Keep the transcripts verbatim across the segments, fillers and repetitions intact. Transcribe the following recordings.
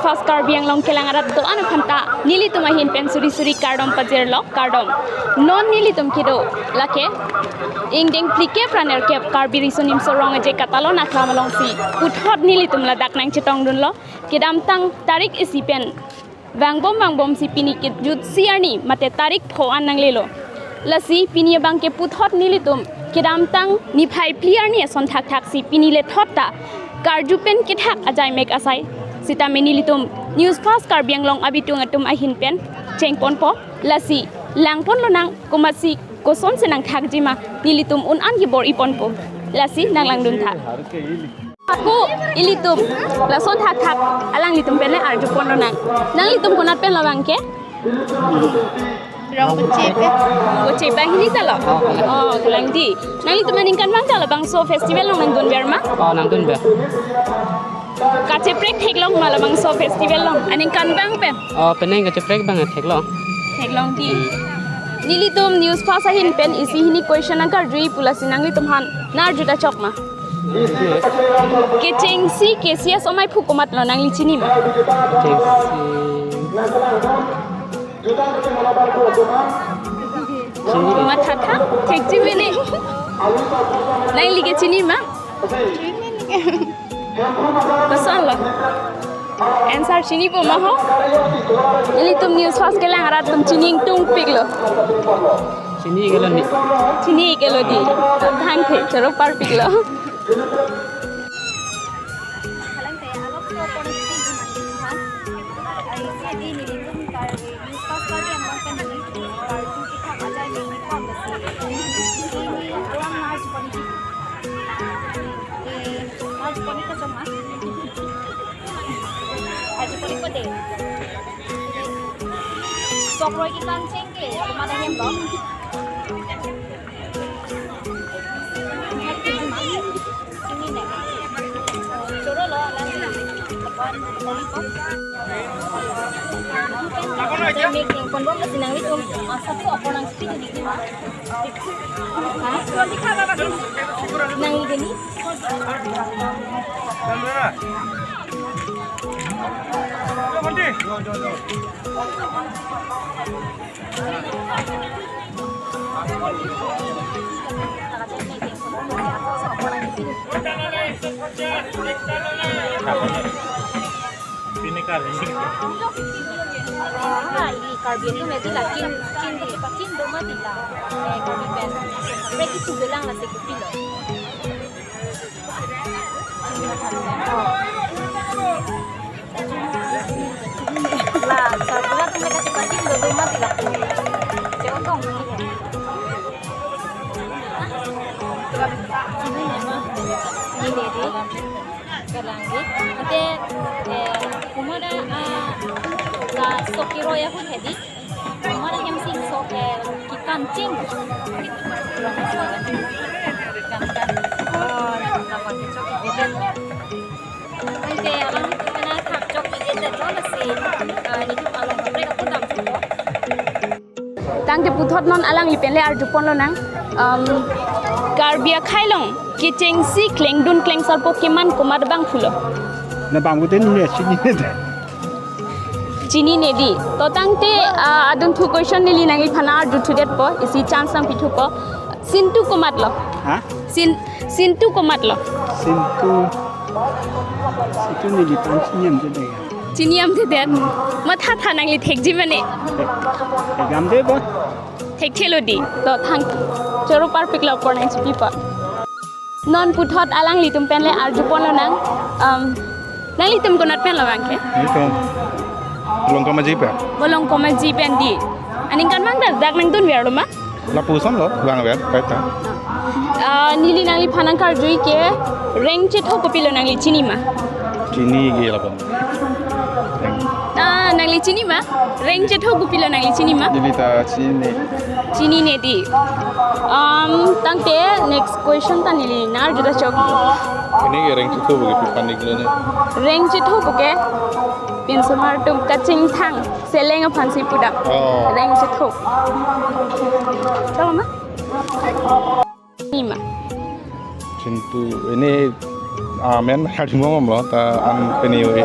First Karbi Anglong kelang arat do-an aphan ta nelitum ahin pen suri suri kardom pajirlo, kardom. Non nelitum kedo lake ingdeng phlikep ra nerkep Karbi Riso Nimso Rong Aje Katalon aklam alongsi puthot nelitum ladak nangchetongdunlo. Kedamtang tarik isi pen vangbom vangbomsi pini kejutsi arni mate tarik pho an nanglelo. Lasi pini abangke puthot nelitum kedamtang niphai phli arni ason thakthaksi pini lethot ta karju pen kethak ajai mek asai. Sitame nelitum News Fast Karbi Anglong abitung atum ahin pen chengponpo. Lasi langponlonang, komatsi kosonsi nangthakjima nelitum un-an kebor-iponpo. Lasi nanglangduntha. Ako ilitum lason thakthak alanglitum pen le arjuponlonang. Nanglitum konat pen lo abangke? Rongpoche pen. Rongpoche pen hini ta lo? Oh, kalang. Oh, kalang di. Nanglitum aningkanvang ta labangso festival along nangdunver ma? Oh, nangdunver. Kacheprek theklong ma labangso festival along aningkanvang pen? Oh, penang kacheprek abang theklong. Theklong di. Hmm. Nelitum News Fast ahin pen isi hini question nangkarjui pu, lasi nanglitum aphan nangarju ta chok ma? Kechengsi K C S omaiphu komatlo, nangli chini ma? Kechengsi. Chini. Mathatha, thekji mene. Nangli ke chini ma? Kosonlo? Answer chinipo ma ho? Nelitum News Fast kelang arat atum chini ingtungpiklo. Chini-iklo ni. Chini-iklo di. Thank you. Choro parpiklo. Halangte alok so kono si di man di man. Ai si di ni di tum kar di News Fast Karbi Anglong pen di kar di kita baca di ni kom besi. Ini alang ngarjuponji. Eh, ngarjuponji ke cuma. Arjuponji ko de. Sok roi ki kangcheng ke, mana hem lo? Sini ne. Choro lo, lang. Apon, apon ko. Mek ning pon bom kasi nanglitum, ah, satu apon nang speed di di ma. Ha? Nangli gini? Ini Karbi. Ah, ini Karbi itu mesti lah chin, chin di, chin do mati lah. Eh, Karbi pen. Mereka itu bilang lah sekupi loh. Lah, sa pura tu mereka cepat chin do do mati lah. Cewek kong. Ini di. Kalang di. Ante, eh, komat, ah, la sok keroi ahut hedi. Komat hem si sok, eh, ki kangcheng. Kan kan. Oh, napa kechok ide. Ante alang kana thak chok ide ta chok lasi, eh, nelitum along kaprek apot dampo. Tangte puthot non alangli pen le arjuponlonang. Um, Karbi akhei along kechengsi klengdun klengsarpo keman komat abangphulo? Na bang guten ne chinine. Chinine di. To tangte, ah, adunthu question neli nangliphan arjuthudetpo, isi chance nangpithupo. Sintu komatlo? Ha? Sin, Sintu komatlo? Sintu, Sintu neliphan chini amthedet. Chini amthedet. Hmm. Mathatha nangli thekji mane. Thek, thekdamde bo. Thekthelo di. To thank. Choro parpiklo apor nangchipipo. Non puthot alanglitum pen le arjuponlonang. Um, nanglitum konat pen lo abangke? Nelitum Longkamaji pen. Bo Longkamaji pen di. Aningkanvang ta dak nangdunverlo ma? Lapuson lo, vangver, kaita. Ah, neli nangliphan nangkarjui ke, reng chetho kopilo, nangli chini ma? Chinine lapen. Ah, nangli chini ma? Reng chetho kopilo, nangli chini ma? Neli ta chinine. Chinine di. Um, tangte next question ta neli nangarju ta chok. Ini ke reng chetho bo ke pi panik lo ne. Reng chetho bo ke pinsomar atum kachingthang seleng aphansi pudam. Oh. Reng chetho. Chalo ma? Ima. Chintu, ini, ah, men hari mo lo ta an peni oi.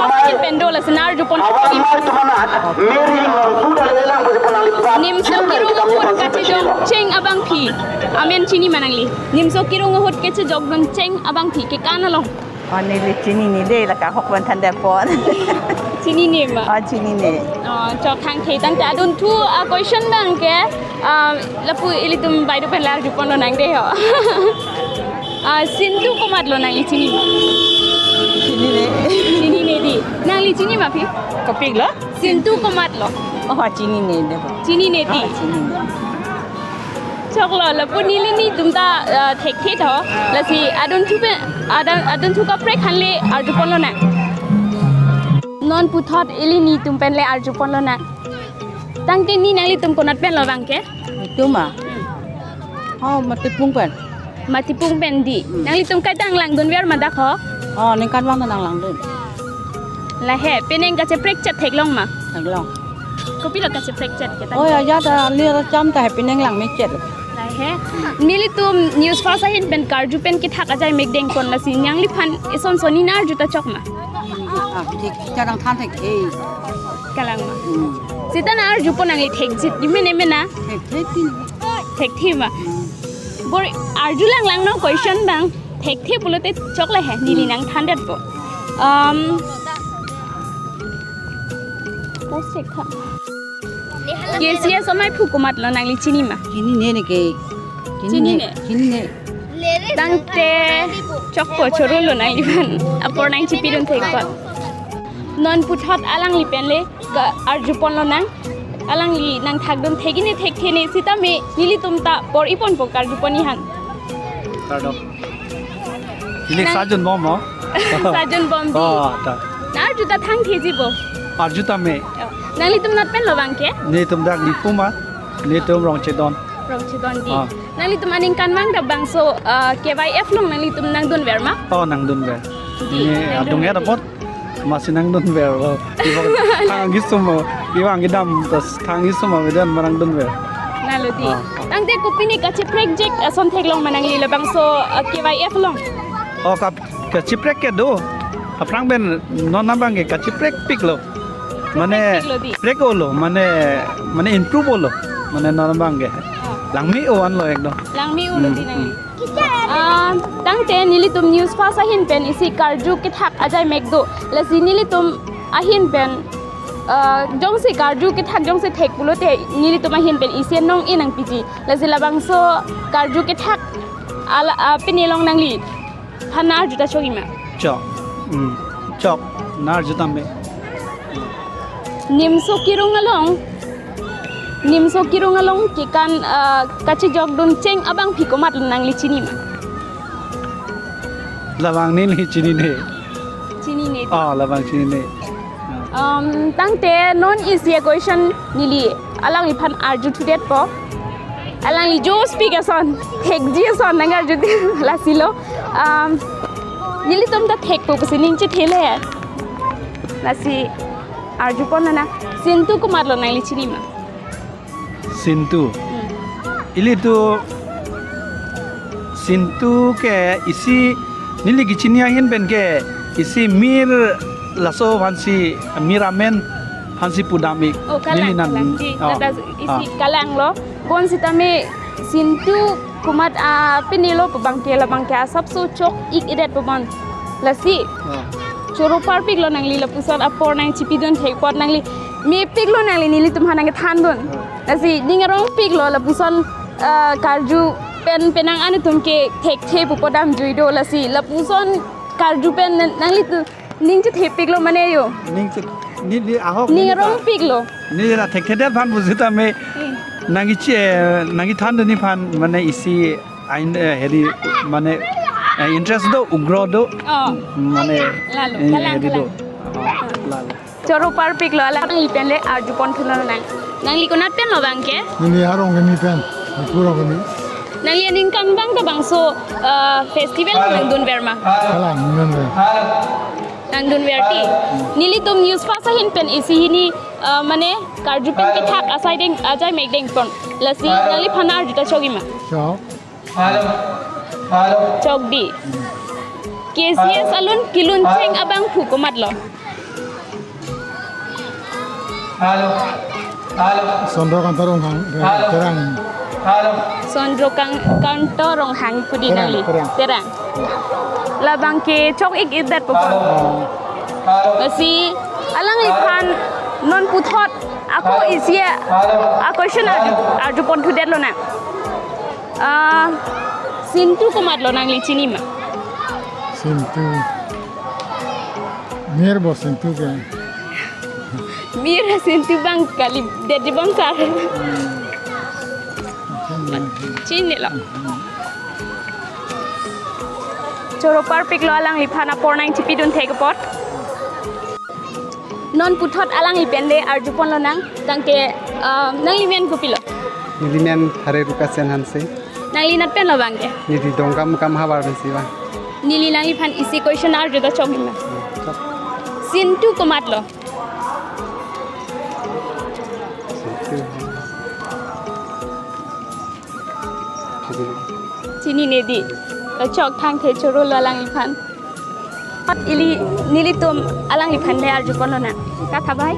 Ahin pen do lasi nar arjupon. Nimso Kirung ahut kachejok cheng abangpi. Amen chini ma nangli? Nimso Kirung ahut kachejokdun cheng abangpi kekan along. Oh, neli chinine dei, la kahok van thandepon. Chinine ma? Oh, chinine. Oh, chok thangthe. Tangte adunthu a-question abang ke, ah, lapu ilitum baideo pen la arjupon lonang dei ho. Ah, Sintu komatlo nangli chini ma? Chinine. Chinine dei. Nangli chini ma phi? Kopiklo? Sintu komatlo? Oh, chinine dei. Chinine dei. Ah, chinine. Choklo, lapu neli netum ta, ah, thekthe tho. Lasi adunthu pen, adun, adunthu kaprek aphan le arjupon lonang. Non puthot ili netum pen le arjupon lonang. Tangte ne nanglitum konat pen lo abang ke? Netum ma? Hmm. Oh, Matipung pen. Matipung pen dei. Hmm. Nanglitum kaita nanglangdunver ma dak ho? Oh, ningkanvang ta nanglangdun. Lahei, penang kacheprekchet theklong ma? Theklong. Kopilo kacheprekchet ke ta? Oh, ya, ya, ta, ni ra cham ta he penang langmechet. Lahei. Nelitum News First ahin pen karju pen kethak ajai mekdengpon lasi nangliphan ison soni nar arju ta chok ma? Ah, thek, kadang than thekthe. Kalang ma? Hmm. Seta nar arjupon nangli thekjit, di mene mena? Thekthe ti. Thekthe ma? Hmm. Bor arjulang lang no question abang. Thekthe pulote choklo he, neli nangthandetpo. Um, post check tha. K C S amaiphu komatlo nangli chini ma? Chinine ne ke. Chinine? Chinine. Tangte chokpo, chorolo nangliphan. Apor nangchipidun thekpo. Non puthot alangli pen le ka arjupon lonang. Alangli nangthakdun thekji ne thekthe ne sitame nelitum ta bor-iponpo karjupon aphan. Kardom. Ili nang- Sajun bom ho? Sajun bom dei. Oh, ta. Nar arju ta thangtheji bo? Arju tame. Oh. Nanglitum konat pen lo abang ke? Netum dak Diphu ma. Netum Rongchedon. Rongchedon dei. Ah. Nanglitum aningkanvang ta bangso, ah, K Y F along nanglitum nangdunver ma? Oh, nangdunver. Dei, ne nangdun adung ya dei. Dapot. Masi nangdunver lo. Iba thang isum mo. Iba kedam tas thang isum mo medan ma nangdunver. Lalo dei. Ah. Tangte kopine kacheprekjek ason theklong ma nangli labangso, ah, K Y F along? Oh, kap-, kacheprek ke do. Aphrang pen non abang ke kacheprekpiklo. Mane kacheprek-iklo dei. Prek-olo, mane, mane improve-olo. Mane non abang ke. Ah. Langme-o anlo ekdom. Langme-olo dei nangli. Hmm, hmm. Ah, tangte nelitum News First ahin pen isi karju kethak ajai mek do. Lasi nelitum ahin pen, ah, jongsi karju kethak jongsi thek pulote nelitum ahin pen isi anong-e nangpiji. Lasi labangso karju kethak ala, ah, pini along nangliphan nar arju ta chokji ma? Chok. Hmm. Chok. Nar arju tame. Nimso Kirung along, Nimso Kirung along kekan, ah, kachejokdun cheng abangpi komatlo nangli chini ma? Labang neli chinine. Chinine. Oh, labang chinine. Um, tangte non isi a-question neli alangliphan arjuthudetpo. Alangli jopik ason, thekji ason nang arju lasilo. Um, nelitum ta thekpo pusi ning chethele. Lasi arjupon lonang. Sintu komatlo nangli chini ma? Sintu. Hmm. Ilitum Sintu ke isi neli kechini ahin pen ke isi mir laso aphansi, mir amen aphansi pudam ik. Oh, neli kalang, nan, kalang. Dei, oh, nata isi, ah, kalanglo. Bonsitame Sintu komat, ah, pinilo pu abang ke labang ke asapso chok-ik-edet pu abang. Lasi. Ah. Choro parpiklo nangli lapuson apor nangchipidun thek apot nangli mepiklo nangli nelitum aphan nangkethandun. Ah. Lasi ning arongpiklo lapuson, ah, karju pen penang anutum ke thekthe pu pudam jui do lasi lapuson karju pen nang-, nanglitum ning chethepiklo mane yo. Ning che, ne, ne ahok ning neli ta, arongpiklo. Neli ta thekthedet aphan pusitame. Hmm. Nangkeche, nangkethandunji aphan mane isi ain, eh, heri mane, eh, interest do, agro do. Oh. Mane, lalo, eh, kalang, heri do. Kalang. Oh, lalo. Choro parpiklo, alanglipen le arjupon thulonang. Nangli konat pen lo abang ke? Neli Arong Kimi pen, Diphu Arong Kimi. Nangli aningkanvang ta bangso, ah, festival nangdunver ma? Kalang, nangdunver. Nangdunver dei. Nelitum News First ahin pen isi hini, ah, mane karju pen kethak asai deng, ajai mekdengpon. Lasi nangliphan arju ta chokji ma? Chok. Chok dei. K C S alun kelun cheng abangphu komatlo? Halo. Halo. Sondro Kanto Ronghang, Halo. Terang. Halo. Sondro Kang-, Kanto Ronghang pu di Terang, nangli. Terang. Terang. Labang ke chok-ik-ikdet po. Halo. Halo. Lasi alangliphan non puthot ako Halo. isi a, Halo. a question arju, Halo. arjupon thudet lonang. Ah, Sintu komatlo, nangli chini ma? Sintu. Mir bo Sintu ke. Mir Sintu abang kali, Dede Bong sar. Chinilo. Choro parpiklo alangliphan apor nangchipidun thek apot. Non puthot alangli pen le arjupon lonang, tangke, ah, nangli men kopilo? Neli men Hare Ruka Sen Hanse. Nangli nat pen lo abang ke? Neli Dongkamukam havar pensi abang. Neli nangliphan isi question arju ta chok-ik ma. Chok. Sintu komatlo? Sintu. Chinine di. To chok thangthe, chorolo alangliphan. Pat ili nelitum alangliphan le arjupon lonang. Katha bai.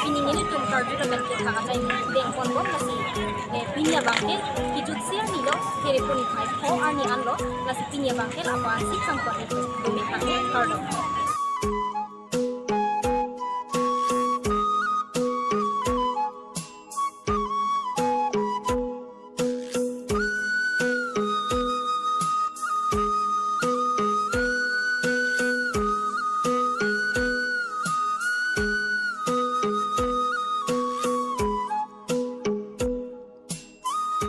Pini nelitum karju lo pen ke thak achai dengpon bom lasi. Eh, pini abang ke kijut si arni lo, kere puni thai pho arni anlo, lasi pini abang ke la-an si sangpon nelitum. Dumi thak ke kardom.